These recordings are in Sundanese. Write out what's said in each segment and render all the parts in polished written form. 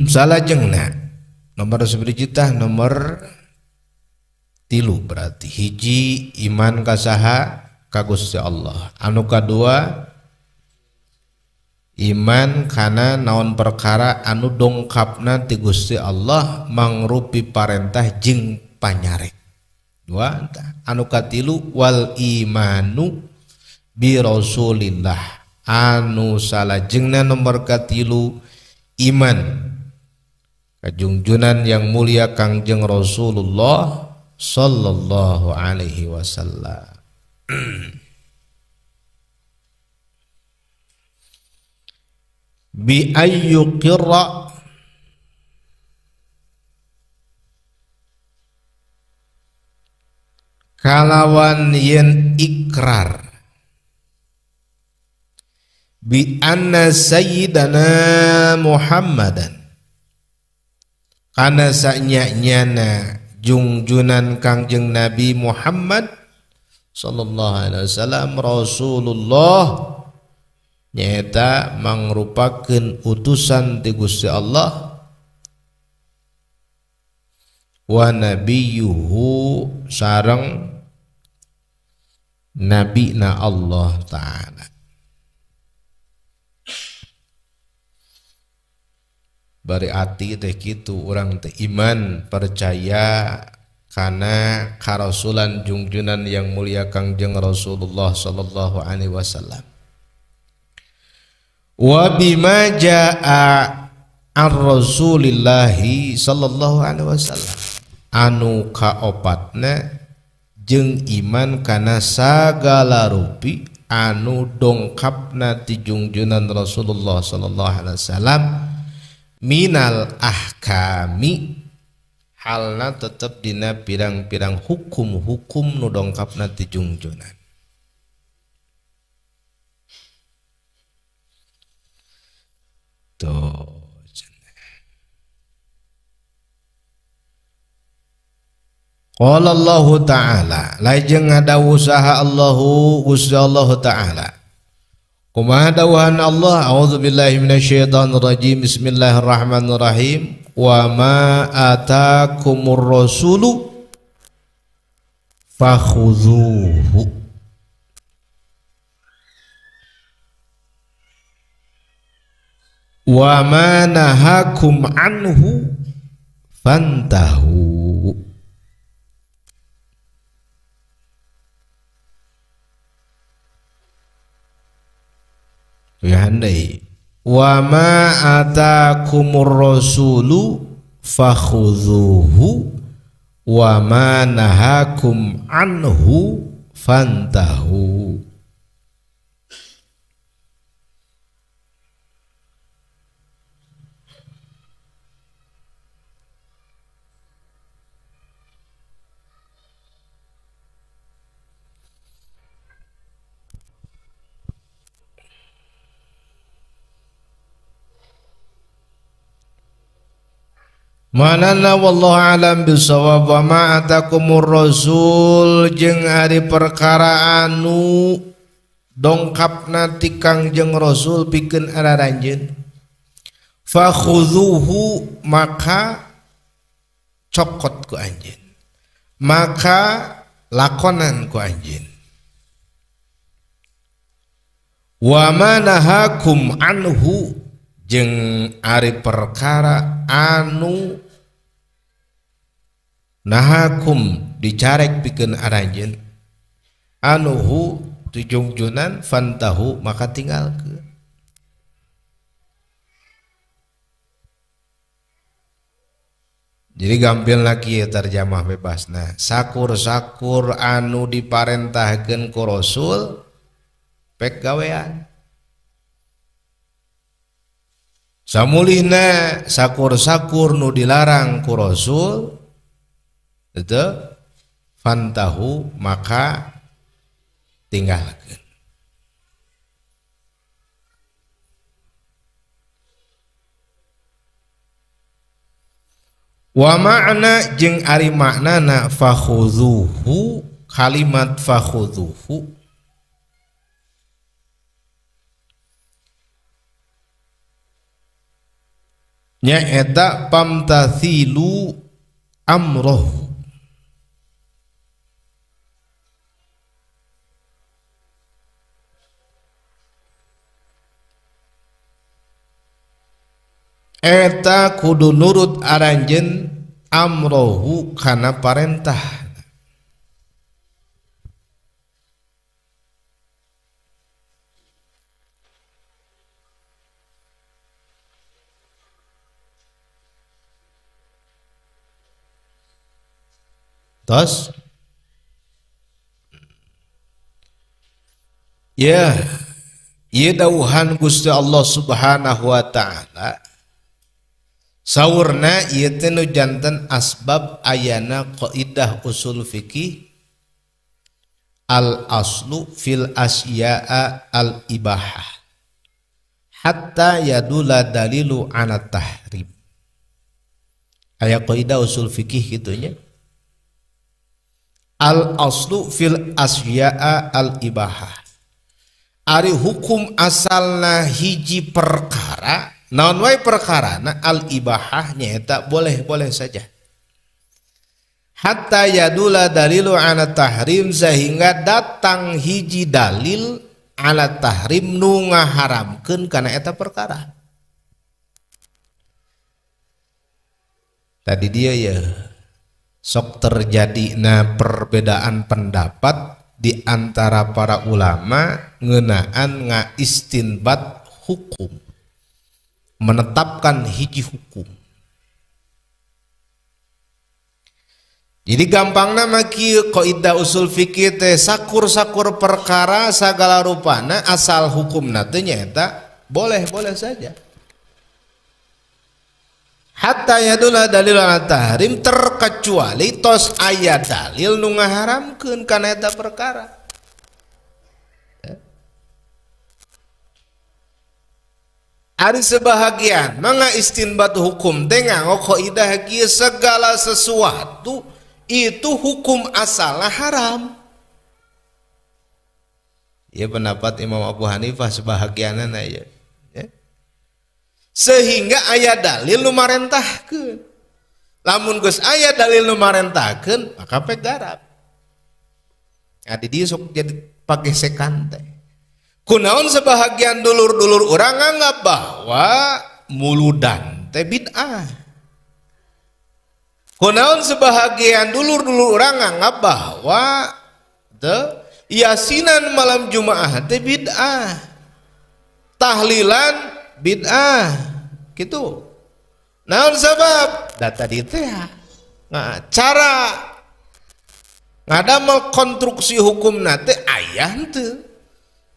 Salajengna nomor sabiji nomor 3 berarti hiji iman ka saha ka Gusti Allah, anu kadua iman kana naon perkara anu dongkapna ti Gusti Allah mangrupi parentah jeung panyarek. Dua anu katilu wal imanu bi Rasulillah, anu salajengna nomor katilu iman kajungjunan yang mulia Kangjeng Rasulullah sallallahu alaihi wasallam. Bi ayyuqirra kalawan yen ikrar bi anna sayyidana Muhammadan kana sanyanyana jungjunan Kangjeng Nabi Muhammad sallallahu alaihi wasallam Rasulullah nyaeta mangrupakeun utusan ti Gusti Allah wa nabiyuhu sareng nabina Allah Ta'ala. Bari ati teh kitu urang teh iman percaya kana karasulan jungjunan yang mulia Kangjeng Rasulullah sallallahu alaihi wasallam. Wa bima jaa ar Rasulillahi sallallahu alaihi wasallam anu kaopatna jeung iman kana sagala rupi anu dongkapna ti jungjunan Rasulullah sallallahu alaihi wasallam minal ahkami halna tetep dina pirang-pirang hukum-hukum nu dongkapna ti jungjunan. Tuh. Qala Allah Ta'ala lajeng ngadawuh saha Allahu Gusti Allah Ta'ala. Kumaha dawuhan Allah? A'udzubillahi minasyaitonir rajim. Bismillahirrahmanirrahim. Wa ma atakumur rasulu fakhudhuhu. Wa ma nahakum anhu fantahu. Ya handai wa ma atakumur rasulu fakhudhuhu wa ma nahakum anhu fantahu. Manana wallahu alam bisawab. Wa ma atakumur rasul jeung ari perkara anu dongkapna ti Kangjeng Rasul pikeun araranjeun fakhudhuhu maka cokot ku anjeun, maka lakonan ku anjeun. Wa ma nahakum anhu jeung ari perkara anu nahakum dicarek pikeun aranjeun anuhu tujungjunan fantahu maka tinggalkeun. Jadi gampil lagi ya terjemah bebasna. Sakur-sakur anu diparentahkeun ku Rasul pek gawean. Samulihna sakur-sakur nu dilarang ku Rasul itu fantahu maka tinggalkeun. Wa makna jeung ari maknana fakhudhuhu kalimat fakhudhuhu Nyaeta pamtathilu amrohu. Eta kudu nurut aranjeun amrohu kana parentah. Tos ya, ieu dawuhan Gusti Allah Subhanahu wa taala saurna ieu teh nu janten asbab ayana qaidah usul fikih al aslu fil asya'a al ibahah hatta yadula dalilu ala tahrim. Aya qaidah usul fikih kitu nya. Al aslu fil asya'a al ibahah. Ari hukum asalna hiji perkara, naon wae perkarana al ibahah nyaeta boleh-boleh saja. Hatta yadula dalilu ala tahrim, sehingga datang hiji dalil ala tahrim nu ngaharamkeun kana eta perkara. Tadi dia ya sok terjadi na perbedaan pendapat di antara para ulama ngeunaan ngaistinbat hukum, menetapkan hiji hukum. Jadi gampangna mah kieu kaidah usul fikih teh sakur-sakur perkara sagala rupana asal hukumna teh nyaeta boleh-boleh saja. Hatta yadula dalil ala tahrim, terkecuali tos aya dalil nu ngaharamkeun kana eta perkara. Ari sebahagian mangga istinbat hukum teh nganggo kaidah kieu segala sesuatu itu hukum asalna haram. Ya pendapat Imam Abu Hanifah sebahagianna ya. Sehingga aya dalil nu marentahkeun. Lamun geus aya dalil nu marentahkeun maka pek garap. Nah, di dieu sok jadi pagesekan teh. Kunaon sebahagian dulur-dulur urang nganggap bahwa muludan teh bid'ah. Kunaon sebahagian dulur-dulur urang nganggap bahwa teu yasinan malam Jumaah teh bid'ah. Tahlilan bid'ah gitu. Naon sebab? Data di teh. Nah, cara ngadamel konstruksi hukum nate aya henteu.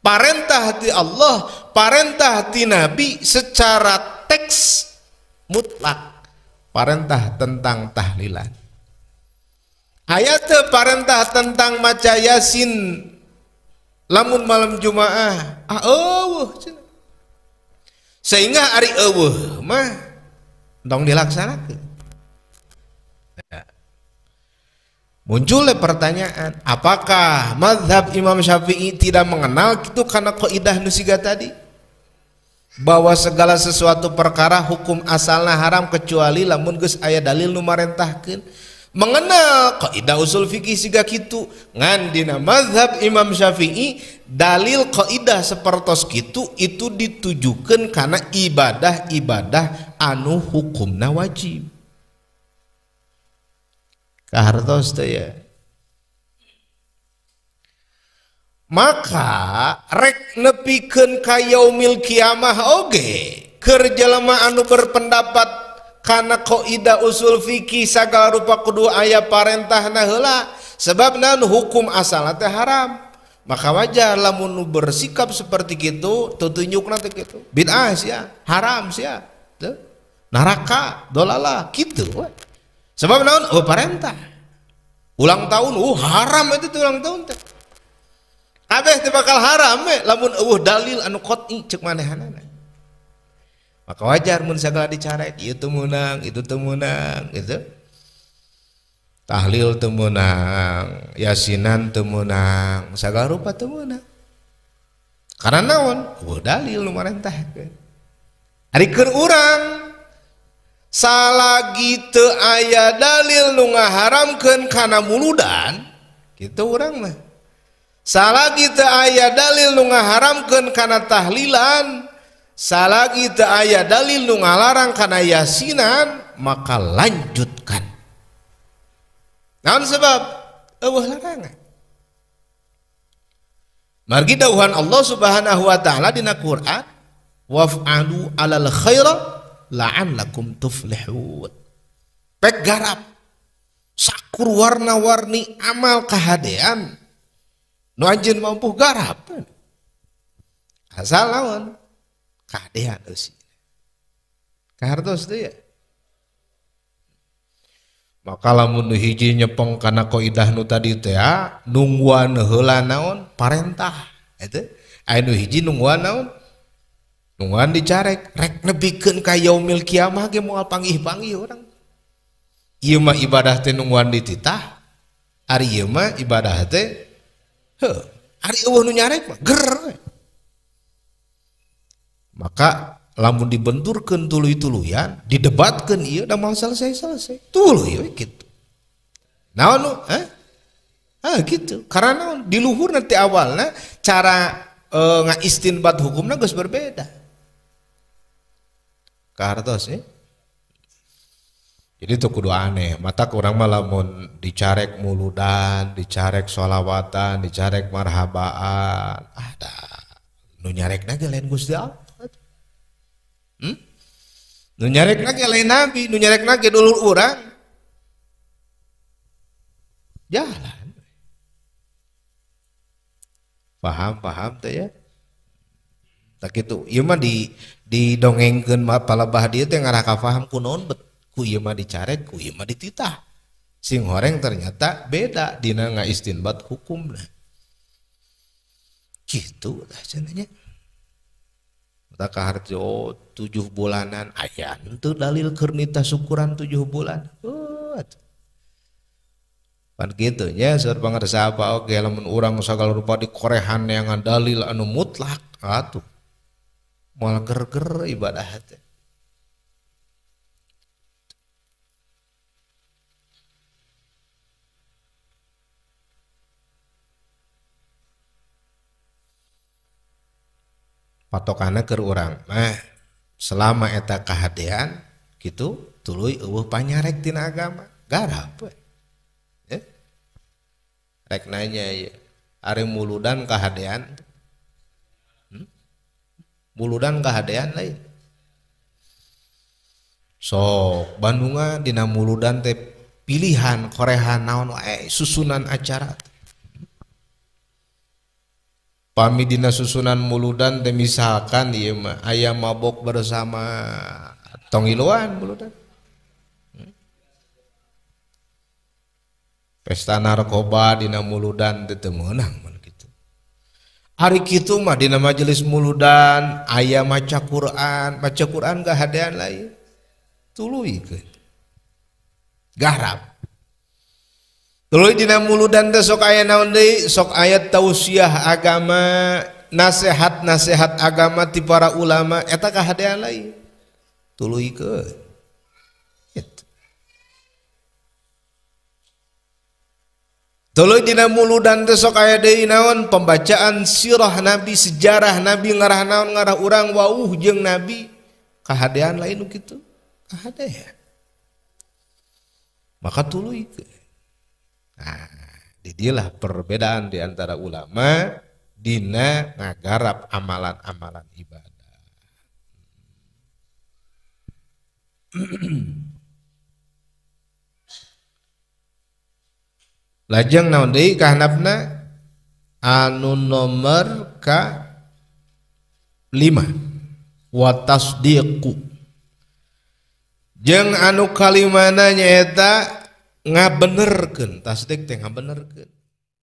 Parentah ti Allah, parentah ti Nabi secara teks mutlak. Parentah tentang tahlilan. Aya teu parentah tentang maca Yasin lamun malam Jumaah. Ah eueuh cenah. Sehingga ari eueuh mah tong dilaksanakeun. Ya. Munculnya pertanyaan, apakah mazhab Imam Syafi'i tidak mengenal itu karena kaidah nu siga tadi? Bahwa segala sesuatu perkara hukum asalna haram kecuali lamun geus aya dalil nu marentahkeun. Mengenal kaidah usul fikih siga kitu, ngan dina mazhab Imam Syafi'i dalil kaidah sapertos kitu itu ditujukeun kana ibadah-ibadah anu hukumna wajib. Kahartos teh ya. Maka rek nepikeun ka yaumil kiamah oge keur jelema anu berpendapat kana kaidah usul fikih sagala rupa kudu aya parentahna heula sebab naon hukum asalna teh haram. Maka wajar lamun nu bersikap seperti kitu tutunjukna teh kitu bid'ah sia, haram sia, teu neraka dolalah kitu. Sebab naon? Oh parentah. Ulang tahun, oh haram itu tuh ulang tahun teh. Kabeh teh bakal haram we lamun eueuh dalil anu qot'i ceuk manehanana. Maka wajar mun sagala dicarek, ieu teu meunang, itu teu meunang, gitu. Tahlil teu meunang, yasinan teu meunang, sagala rupa teu meunang. Karena naon? Eueuh dalil nu marentahkeun. Ari keur urang Salagi teu aya dalil nu ngaharamkeun kana muludan kitu urang mah. Salagi teu aya dalil nu ngaharamkeun kana tahlilan, salagi teu aya dalil nu ngalarang kana yasinan, maka lanjutkan. Naon sebab? Eueuh larangan. Margi dawuhan Allah Subhanahu wa taala dina Quran, waf'alu alal khaira la'allakum tuflihun. Pek garap sakur warna-warni amal kahadean nu anjeun mampu garap. Asal lawan kahadean eusi. Kahartos teh ya. Maka lamun nu hiji nyepeng kana kaidah nu tadi teh nungguan heula naon parentah eta aya nu hiji nungguan naon nungguan dicarek rek nebikeun ka yaumil kiamah ge moal panggih-panggih urang. Ieu mah ibadah teh nungguan dititah, ari ieu mah ibadah teh heuh ari eueuh nu nyarek mah ger. Maka lamun dibenturkeun tuluy-tuluyan didebatkeun ieu da moal selesai-selesai tuluy we kitu. Naon nu hah? Ah gitu. Karena naon di luhur nanti awalna cara ngaistinbat hukumna geus berbeda. Kahartos ya. Jadi itu kudu aneh, mata kurang mah lamun dicarek muludan, dicarek sholawatan, dicarek marhabaan, ah dah nu nyarekna ge lain Gusti Allah. Nu nyarekna ge lain Nabi, nu nyarekna ge dulur urang. Jalan. Paham teh ya. Tak kitu, ieu mah didongengkeun palebah dieu teh ngarah ka paham kunaon bet. Ku ieu mah dicarek, ku ieu mah dititah. Sing horeng ternyata beda dina ngaistinbat hukumna. Kitu lah cenah nya. Tak kaharjo 7 bulanan aya henteu dalil keur nitah syukuran 7 bulan. Oh, pan kitu nya saur pangarsa apa oge lamun urang sagala rupa dikorehan neangan dalil anu mutlak atuh moal ger-ger ibadah teh. Patokanna keur urang mah selama eta kahadean kitu tuluy eueuh panyarek tina agama garap we. Rek nanya ieu ari muludan kahadean, muludan kahadean lain sok Bandungan dina muludan teh pilihan korehan naon wae susunan acara. Pami dina susunan muludan teh misalkan ieu mah aya mabok bersama tong iluan muludan. Pesta narkoba dina muludan teh teu meunang mun kitu. Ari kitu mah dina majelis muludan aya maca Quran kahadean lain. Tuluykeun. Garap. Tuluy dina muludan teh sok aya naon deui? Sok aya tausiah agama, nasihat-nasihat agama ti para ulama eta kahadean lain. Tuluykeun. Gitu. Tuluy dina muludan teh sok aya deui naon? Pembacaan sirah Nabi, sejarah Nabi ngarah naon ngarah urang wauh jeung Nabi. Kahadean lain nu kitu. Kahadean. Maka tuluykeun. Nah, didilah perbedaan di antara ulama dina ngagarap amalan-amalan ibadah. Lajeng naon deui kahandapna anu nomor ka 5 wa tasdiqu. Jeung anu kalimana nyaeta ngabenerkeun, tasdik teh ngabenerkeun.